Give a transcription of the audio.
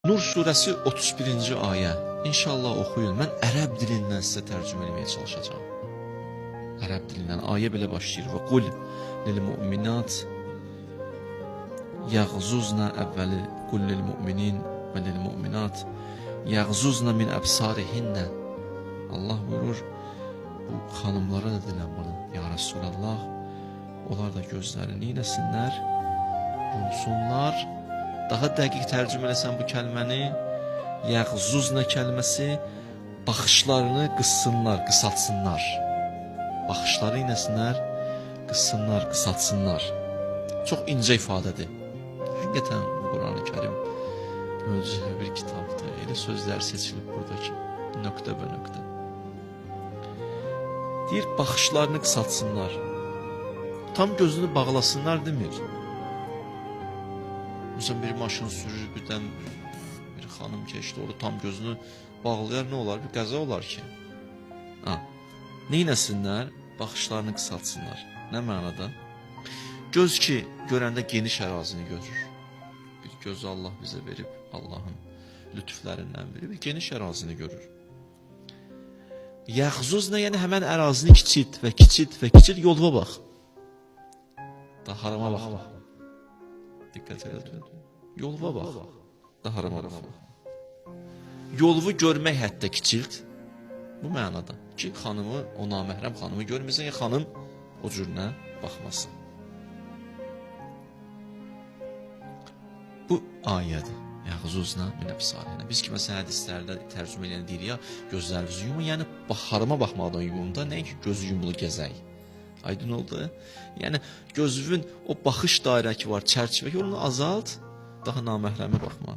Nur surəsi 31-ci ayə. İnşallah oxuyun. Mən ərəb dilindən sizə tərcümə etməyə çalışacağam. Ərəb dilindən ayə belə başlayır. Və qul lil mu'minat yəğzuzna əvvəli qul lil mu'minin və lil mu'minat yəğzuzna min əbsarihinnə. Allah buyurur bu xanımlara da deyirəm bunu. Ya Resulallah, onlar da gözlərini neyləsinlər? Yumsunlar. Daha dəqiq tərcümə eləsəm bu kəlməni, yəğzuzna kəlməsi baxışlarını qıssınlar, qısaltsınlar. Baxışları nəsinlər? Qıssınlar, qısaltsınlar. Çox incə ifadədir. Həqiqətən bu Qur'an-ı Kərim möcüzəvi bir kitabdır. Elə sözlər seçilib burada ki, nöqtə və nöqtə. Deyir, baxışlarını qısaltsınlar. Tam gözünü bağlasınlar demir. Məsələn, bir maşın sürür, birdən bir xanım keçdi, orada tam gözünü bağlayar, nə olar? Bir qəza olar ki. Ha. Neynəsinlər? Baxışlarını qısaltsınlar. Nə mənada? Göz ki, görəndə geniş ərazini görür. Bir gözü Allah bizə verib, Allahın lütflərindən biri, bir geniş ərazini görür. Yəğzuz nə? Yəni həmən ərazini kiçilt və kiçilt və kiçilt, yoluna bax. Da harama bax. Diqqət elədin. Yoluna bax. Da harama bax. Yolunu görmək hətta kiçilt. Bu mənada ki, xanımı, o naməhrəm xanımı görməsin, ya xanım o cürünə baxmasın. Bu ayədir. Yəğzuzna min əbsarihinə. Biz ki, məsələn, hədislərdə tərcümə eləyən deyirik ya, gözlərinizi yumun, yəni harama baxmaqdan yumun da, nəinki gözü yumulu gəzək. Aydın oldu? Yəni gözünün o baxış dairə ki var, çərçivə ki, onu azalt, daha naməhrəmə baxma.